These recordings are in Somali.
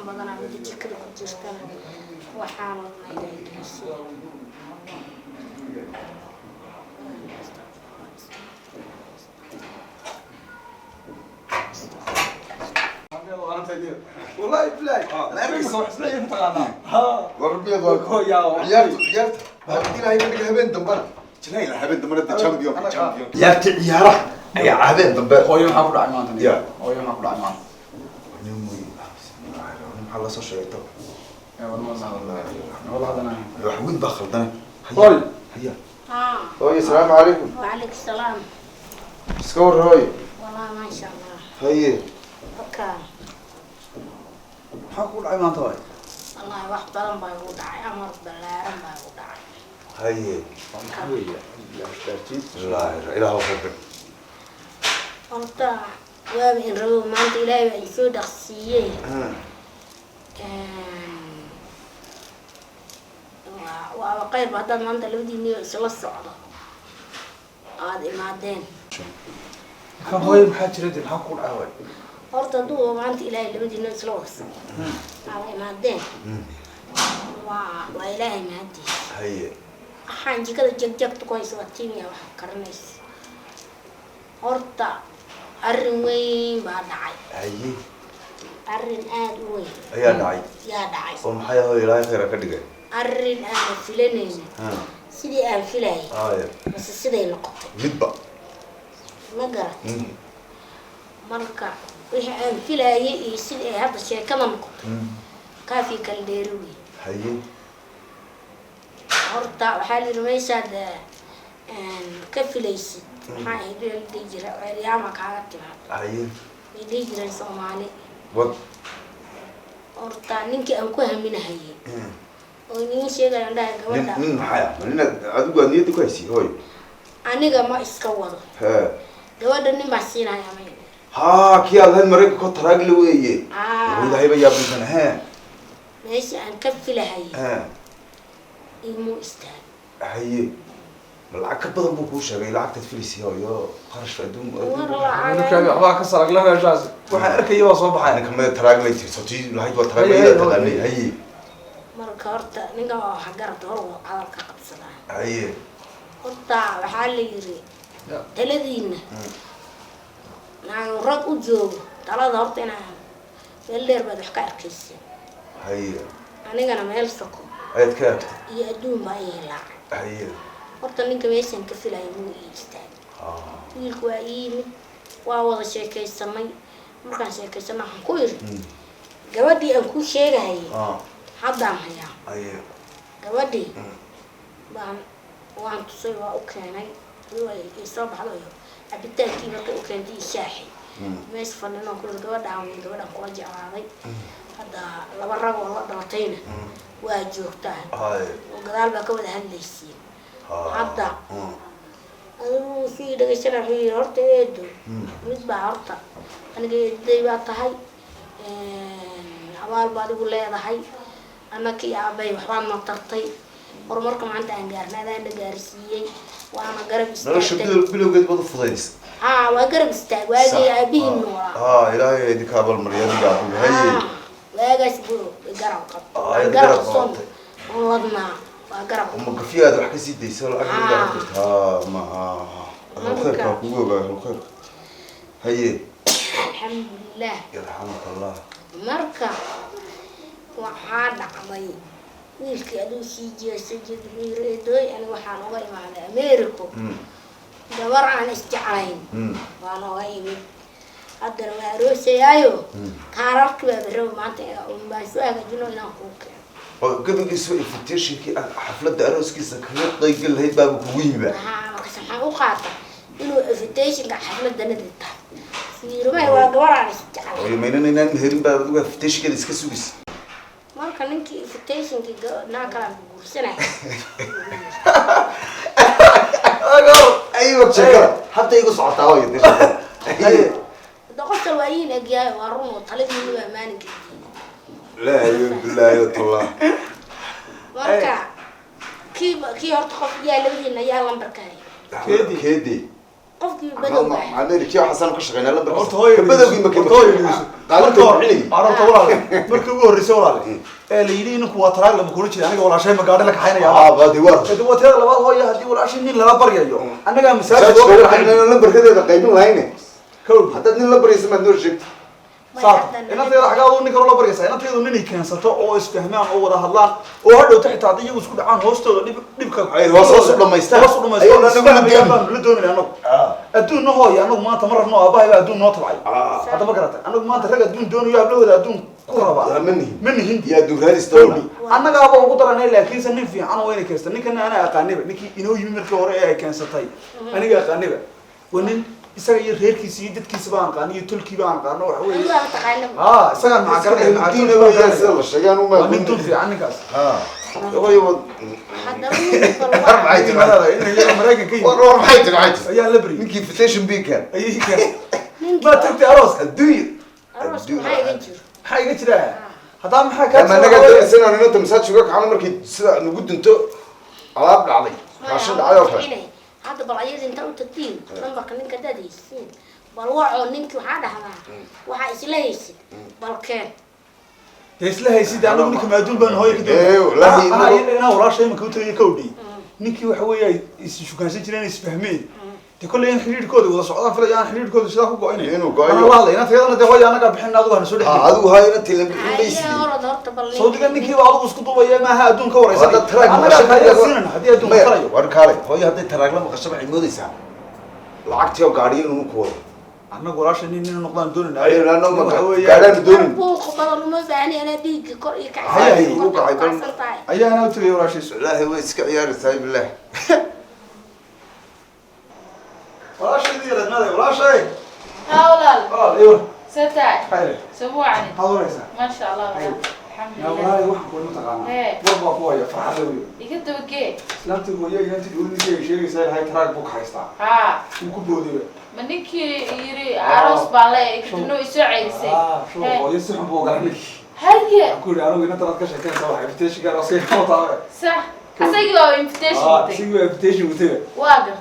Xanuun badanaa mida jikada ku jirtana waxaan wadnaa Ilaahay gaarsiiya. Wallahi bilaay warbiya ciyaarta ciyaarta ilaahay ka dhigay habeen dambana jilaa habeen dambana the champion champion ciyaarta ciyaaraha ayaa habeen dambe. Hooyo, maxaa ku dhacay maanta? Ya. Hooyo, maxaa ku dhacay maanta? Nin wey, maxaa lasoo sheegay tab? Wala hadana. Wax weyn baa khaldanay. Hooy. Haya. Haa. Hooyo, asalaamu calaykum. وعليك السلام. Iska war, hooyo. والله ما شاء الله. Haye. Okay. Maxaa ku dhacay maanta waay? والله wax badan baa igu dhacay, amar ballaaran baa igu dhacay. Haye. Maxaa weeye? Ilaahi ilaah khayr. Horta waaba in rabo maanta Ilaahay baa isoo dhaqsiiyey. Waaba qayrba haddaad maanta labadiinniyo isla socdo aada imaadeen. Kan hooyo, maxaa jira de? Maxaa ku dhacay waay? Horta hadduu maanta Ilaahay labadiinniyo isla wada socdo aada imaadeen, waa Ilaahay mahadiis. Haye. Waxaan jikada jagjagta ku haysa waa tiimiya wax karinaysa. Horta arrin weyn baa dhacay. Haye. Arrin aada u weyn ayaa dhacay. Yaa dhacay. Oo maxay, hooyo? Ilaahay khayr ka dhigay. Arrin aanan filanaynin sidii aan filayay haya mase siday noqotay midba ma garat. Marka wixii aan filayay iyo sidii ay hadda sheekada noqotay kaafii kala dheeri wey. Haye. Horta waxaa la yidhi meeshaad ka filaysid, maxaa ahayd la dhihi jira, ceeryaama kaaga timaado. Haye. Way dhihi jireen Soomaali. Wad. Horta ninkii aan ku haminahayay oo iniin sheegayo dhahay nin gabadha. Nin maxay ah? Ninaad adigu aad niyadda ku haysay, hooyo? Aniga ma iska wado. He. Gabadha nin baa siinaya may. Haa, kii aad lahayd Maraykanka ko taraagle weeye. Ah. Ilaahay ba yaabisan he. Meesha aan ka filahayay he imuu istaag. Haye, ma lacag ka badan buu kuu sheegay lacagtaad filaysay, hooyo? Qarash adduun. War. Ninkaan Lacag waxbaa ka saragla meeshaas, waxaan arkaya waa soo baxay. Ninka maya taraaglay tirso tii lahayd waa taraaglay Haye, taqaanay. Haye. Marka horta ninkan waa wax garad hor uu hadalka qabsadaa. Haye. Horta waxaa la yiri Ya. taladiina naago rag u joogo talada horta inaa meel dheer baad wax ka arkaysa. Haye. Anigana meel soko ayaad ka aragtay iyo adduun baa ii hilaacay. Haye. Horta ninka meeshan ka filaya muu ii istaagay. Wiilku waa ii yimid, waa wada sheekaysanay. Markaan sheekaysanay waxaan ku yidhi gabadhii aan kuu sheegahayay haddaan hayaa. Haye. Gabadhii baan waan tusay, waa u keenay. Way soo baxday iyo cabitaankii markay u keentay iyo shaaxi meesha fadhinoo ku yidhi gabadhaan wey, gabadhaan kula jeclaaday. Hadda laba rag oo la dhalatayna waa joogtaa haye oo gadaal baa ka wada hadlaysiin. Hadda adigu sii dhegaysana wuxuu yidhi horta eedo mid baa horta aniga eedaday baa tahay, abaal baa adigu leedahay, annakii aabay waxbaad na tartay, horumarka maanta aan gaarnay adaan na gaarsiiyey, waana garab nolosha istaagtay. Bilowgeed baad u fudaydis. Haa, waa garab istaag waagii aabihiin noolaa. Haa, Ilaahay idinka abaalmariya adiga aabihi. Haye. Haa, waagaas buu garab qabtay. Ah, waan ayaad garab garab son qabatay. On ladnaa waa garab. Uma gafiyaad wax kasii dayso lacag Ah. jirta. Haa, ma ahlu khayrka Marka- kugu ogaa ahlu khayrka. Haye. Alxamdulilah. Yarxamka Allah. Marka waxaa dhacday wiilkii aduu sii jeesa jeed wuxuu yiri eedooy, aniga waxaan uga imaaday Americo gabar aan isjeclayn waan uga imid, haddana waa aroosayaayo kaararkii baa baraba maanta baan soo hagaajino inaan kuu keeno. Oo gabagiisa invitationkii aad xafladda arooskiisa kaga qaybgali lahayd baaba kugu yimi. Haa, markaas waxaan u qaata inuu invitationka xafladanadi tahay fiirmahay waa gabar aan isjeclayn. Hooyo, maynan inaan meherin baad adigu invitationkeeda iska sugaysa. Marka ninkii invitationkii naa kalaan ku guursanaya. Aywa, sheekada hadda igu socotaa, hooyo, dee sheekada. Haye. Hadda qofkan waa iin egyahay, waa run oo taladiina waa maalinka diiday. Laa iyo bilaahi tallah. Marka kii horta qof yaa labadiina yaa lambarka haya? Keedi. Keedi. Qofkii badow baa. Amerika waxaan ka shaqeynaa lambarkiisa. Horta hooyo Ka badowgii ma horta hooyo dhegeyso. Qaalinta Marka bixinayay. Horta walaale, markii ugu horreysay walaale ee la yidhi ninku waa taraag lama kula jira, aniga walaashay ma gaadhi la kaxaynaya. Ah, baadi war. Kadib waa tirada labaad hooyo, haddii walaashay nin lala baryayo, annagaa masaajid Masaajidka oo waxaan inaan lambarkadeeda qaybin lahayne. Kow. Haddaad nin la baryaysa maad noo sheegto. Saar inanteeda xaggaa uu ninkan ula baryaysaa, inanteedu ninay keensato oo isfahmaan oo wada hadlaan oo hadhowta xitaa haddii iyagu isku dhacaan hoostooda dhib dhibka Ay hoos hoos u dhammaystaan. Hoos u dhammaystaan. Ayagoo anagu la Isfahmayaan doonin. Baanu la doonayna annagu adduunna hooyo, annagu maanta ma rabno, aabbahay baa adduun noo tabcay. Hadda ma garatay, annagu maanta rag adduun doonayo hablahooda adduun ku rabaa Ma nihin. Ma nihin. Iyo adduun raadis doona. Annagaaba ugu daranay, laakiinse nin fiican oo inay keensato ninkana anaa aqaaniba, ninkii inoo yimi markii hore ee ay keensatay aniga aqaaniba, waa nin isaga iyo reerkiisa iyo dadkiisa baan aqaano iyo tolkii baan aqaano, waxa weeye. Adigu waa taqaana. Haa, isagaan maxaa garanaya, maxaa Diina tolkii baan weeyaan sida garanaya. La sheegay anu ma Waa nin dul fiican ninkaas. Ha. Hooyo wad. Haddaba ninka bal War waa. maxay tiri? Inay iyaga Maraykan ka War yimid war maxay tiri, maxay tiri? ayaa la baryay. Ninkii invitation bii keen. Ayay keen. Ninkii Ma tagtay arooska? Adduun. Arooska maxaa iga jiro? Maxaa iga jira haddaba, maxaa kaa Ama jira? anaga doonaysa inaan inanta masaajidka uga kacno markii sida nagu dunto alaab dhacday. Raashin dhacday oo kale. Hadda bal ayada inta u tagtiin lambarka ninka hadaad haysiin, bal wacoo ninkii waxaa dhahdaa waxaa isla haysid bal keen. Dee isla haysid anagu ninka maaduun baan hooyo ka Ee, wallaahi doonay. Anaa inaa walaasha imanka u tagay kowdhi, ninkii waxa weeye ay is shukaansan jireen, isfahmeen dee kolley in xidhiidhkooda wada socdaan filaya, aan xidhiidhkooda sidaa ku go'inayn Inuu go'ayo. Anaa la hadlay inantayadana dee hooyo annagaa bixin, adigu hana soo dhex Ha, gelin. adigu hayo inantii la bixin Haye maysid. Orod horta bal. Sawdiga ninkiiba adigu isku duubaya maaha adduun ka waraysan. Haddaad taraag Annagaa maqasho kaayaa siinana haddii adduun ka Maya, tarayo. war kaalay. Hooyo hadday taraag la maqasho waxay moodaysaa lacagtii oo gaadhiyo inuu ku wado. Annagu walaasha nin nin noqdaan doonayna. Ayuu annagu ma Waxa weeye- gaadhaanu doonin. Buuq badan uma baahni, anaa dhiigga kor iyo Haye, haye, u kacay bal. kacsan tahay. Ayaa anaa u tagay walaashiisu. Wallaahi way iska ciyaaraysaa billaah. Walaashaydii yareed maaday walaashay. ها walaal. Walaal iyo See tahay? Khayre. Sabuucani. Maxaad waraysaa? ما شاء الله. Haye. الحمد Yaa لله. walaali, waxaan kuwa mataqaanaa Hee. war baa ku haya farxadda wey. Iga dabagee. Islaantii hooyo iyo intii dhawadiisii ay sheegaysaa ilahay taraag buu ka haystaa. ها. Wuu ku boodayba. Ma ninkii yiri aroos baan leeyahay, kadibna way soo celisay? Ah, shubo Hee. hooyo si xun buu galay ninkii. Haye. Waxaan ku yidhi anigu inanta aad ka sheekeenaysaa waxa invitation gaar oo iska wataa. Sax, asagii waa invitation Ah, watay. isagii baa invitation watay. Waa gar.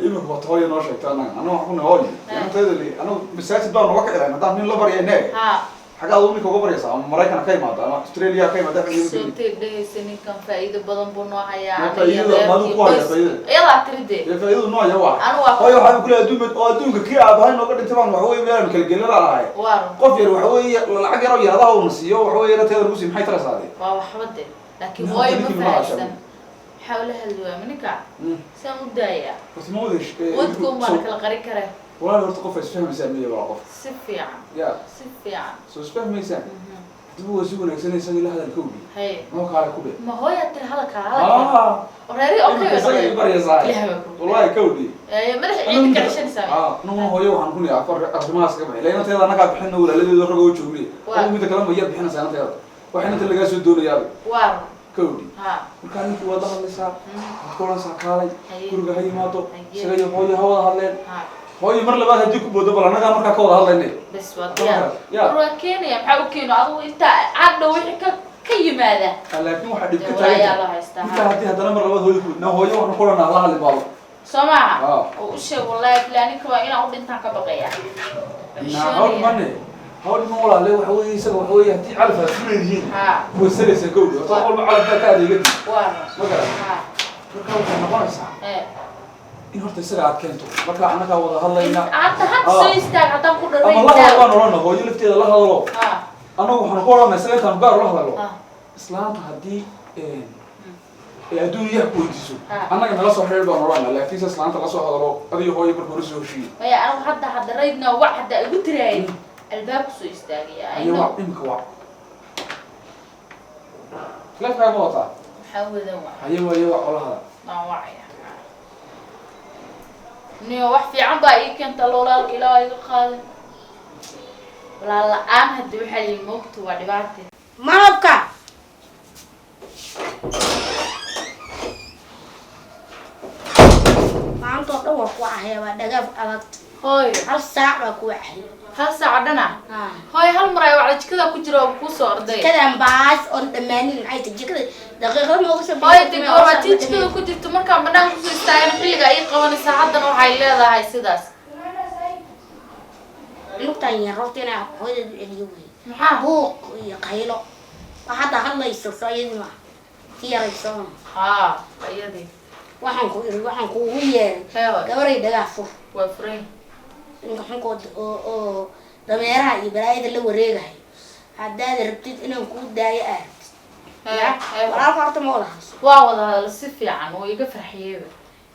Imika waa hooyo noo sheegtay annaga, anagu waxaan ku nahay hooyo inantayda li anagu masaajid baan noga kici lahayn haddaan nin la baryayne. Haa. Xaggaa adigu ninka uga baryaysaa, ama Maraykan ka imaada ama Australia ka imaada xagga Soo dhehaysa ninkan faa'iido badan buu noo hayaa. Ma Aniga faa'iidada, ma adigu ku hayaa reerkii, faa'iidada? Iyadaa tiridee. Dee faa'iidadu nooya waa Anigu waa hooyo waxaan ku leeyahay adduun oo adduunka kii aabahay nooga dhintay baan waxa weeye meelaanu kala gelin baan ahay. Waa run. Qof yar waxa weeye lacag yar oo yaradaha uuna siiyo waxa weeye inanteeda lagu siiyo maxay taraysaa dee? Waa waxba de, laakiin Ninka hooyo ma ninkii ma fahamsan. hasha. Maxaa ula hadli waaya ninka? Saan u daayaa. Horta ma wadash Wadka umbaa la kala qarin kare. Walaal, horta qof ay isfahmaysaan miya waa qof Si fiican. Ya. Si fiican. Soo isfahmaysaan hadaba waa si wanaagsan isaga ila hadal kowdhi. Haye. Noo kaale ku dhe. Ma hooyaa tiri hadalka hadalka? Ah. Reeri okay. Iminka isaga i baryaysaa. Ilaah baa ku Wallahi kowdhi. Madaxa ciidda ka ceshanaysaa. Ah, anuguna hooyo waxaan ku leeyahay afar arrimahaas ka bixi inanteeda annagaa bixina, walaaladeeda rag oo joognay. Waa. Adigu midda kale ma yaad bixinaysaa inanteeda, waxa inanta lagaa soo doonayaaba. Waa run. Kowdhi. Ha. Markaa ninkii waad la hadlaysaa, waad ku odhanaysaa kaalay Haye. guriga ha yimaado. Haye. Isaga iyo hooyo ha wada hadleen. Ha. Hooyo mar labaad haddii ku boodo bal annagaa markaa ka wada hadlaynay. Bes waa diyaar. Ya. War waa keenaya, maxaa u keeno adigu intaa cadhow wixii ka yimaada. Ah, laakiin waxaa dhib ka Dee walaayaa taagan loo haystaa, ninkaa ha. haddii haddana mar labaad hooyo ku na hooyo waxaan ku odhanaa hala hadli baalo. Soo maaha? Ah. Oo u sheeg, wallaahi bilaa ninka waa inaan u dhintaan ka baqaya. Na hawl mane hawl ma walaale, waxa weeye isaga waxa weeye haddii calaf aad ku leedihiin Ha. waysanaysaa gowdhi, horta wax walba calaf baa ka adeegadi. Waa run. Ma garan? Ha. Marka waxay noqonaysaa in horta isaga aad keento, marka annagaa wada hadlayna. Hadda hadda Ah. soo istaag haddaan ku dharay. Ama la hadal baan odhana hooyo lafteeda la hadalo. Ha. Annagu waxaan ku odhanaa isaga intaan gaar ula hadalo. Ha. Islaanta haddii ee adduun yaha ku weydiiso Ah. annaga nala soo xidhiir baan odhanaa, laakiinse islaanta la soo hadalo adiyo hooyo marka hore soo heshiiye. Maya, anigu hadda hadda raydna wax hadda igu tiraayay albaabku soo istaagaya. I Ayo know. waa imika waa taleefonkaaga ma wataa? Maxaa wadan waa? Haye waaye waa ola hadal. Waan wacaya. Niyo wax fiican baa ii keenta lolaalka ilaa iga qaaday. Walaal la'aan hadda waxaa lii moogta waa dhibaate. Malabka. Maanta oo dhan waa ku ahaya, waa dhagaaf adag. Hooyo. Hal saac baa ku wacay. Hal saac dhana? Ah. Hooyo, hal mar ay wacda, jikada ku jira oo kuu soo orday. Jikadan baas oon dhammaanin maxay tahay jikada daqiiqada ma uga soo Hooyo, de gabar waa tii jikada ku jirto, markaan banaanka kusoo istaagana xilliga ay qabanaysaa, haddana waxay leedahay sidaas. Lugtan yar horta inaa hooyadeed u celiyo wey. Maxaa? Buuq iyo qaylo wax hadda hadlayso soo iyadii ma ti yarayso. Haa, iyadii. Waxaan ku iri, waxaan kuugu yeeray Hee hooyo. Gabaray, dhagaa fur. Waa furan. Ninka xunkood oo dameeraha iyo balaayada la wareegahay, haddaad rabtid inaan kuu daayo aad rabtid. Hee. Ya. Hee. Walaalka horta ma wada hayso? Waa wada hadal si fiican, wuu iga farxiyeyba.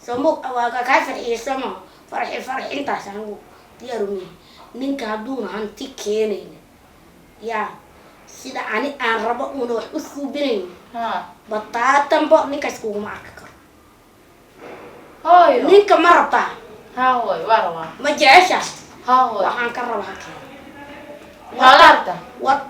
Somo waa kaa farxiyey somo farxi farxintaas anigu diyaar umihi. Ninka hadduuna hanti keenayna, yaa sida ani aan rabo uuna wax u suubinayn, bataatanbo ninkaas kuguma arki karo. Hooyo. Ninka ma rabtaa? Haa hooyo, waa rabaa. Ma jecesha? Haa hooyo. Waxaan ka rabaa keena. Waxaa la arkaa. War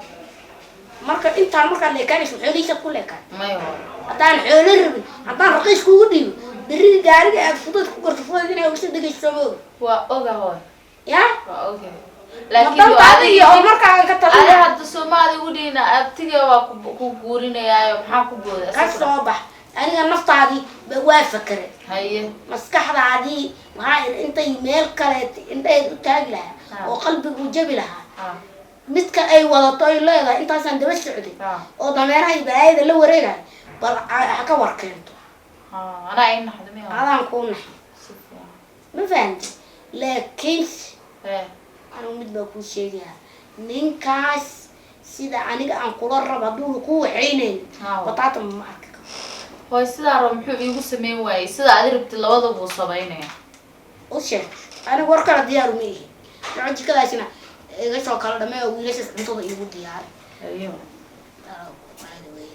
marka intaan markaad leekaanayso xoolihiisa ku leekaan. May hooyo. Haddaan xoolo rabin, haddaan raqiis kugu dhiibo, berri gaariga aad fudayd ku garto, fudayd inay uga soo degayso ma ogi. Waa oga hooyo. Ya. Waa oga. Ma Laakiin dantaada iyo adiga horumarkaaga ka adi talina. Hadda Soomaali ugu dhihina abtiga waa ku guurinayaayo, maxaa ku booday? Ka soo bax, aniga naftaadii ba waa fakere. Haye. Maskaxdaadii waxaa iri intay meel kaleet indhaheed u taagi lahaa oo qalbigu u jabi lahaa, midka ay wadato ay leedahay intaasaan daba socday oo dameeraha iyo balaayada la wareegayo, bal ha ka war keento. Anaa ii naxdo miya? Adaan kuu naxay. Si fiican. Ma fahamtid? Laakiinse anigu mid baa kuu sheegayaa: ninkaas sida aniga aan kula rabo hadduuna kuu waxaynayn, bataata ma arki karo. Hooy, sidaa rabo muxuu iigu sameyn waayey? Sida adi rabtid labada buu samaynaya. U sheeg, anigu war kala diyaar uma ihi. Soco, jikadaasina iga soo kala dhamee oo wiilashaas cuntada iigu diyaari. Haye. By the way.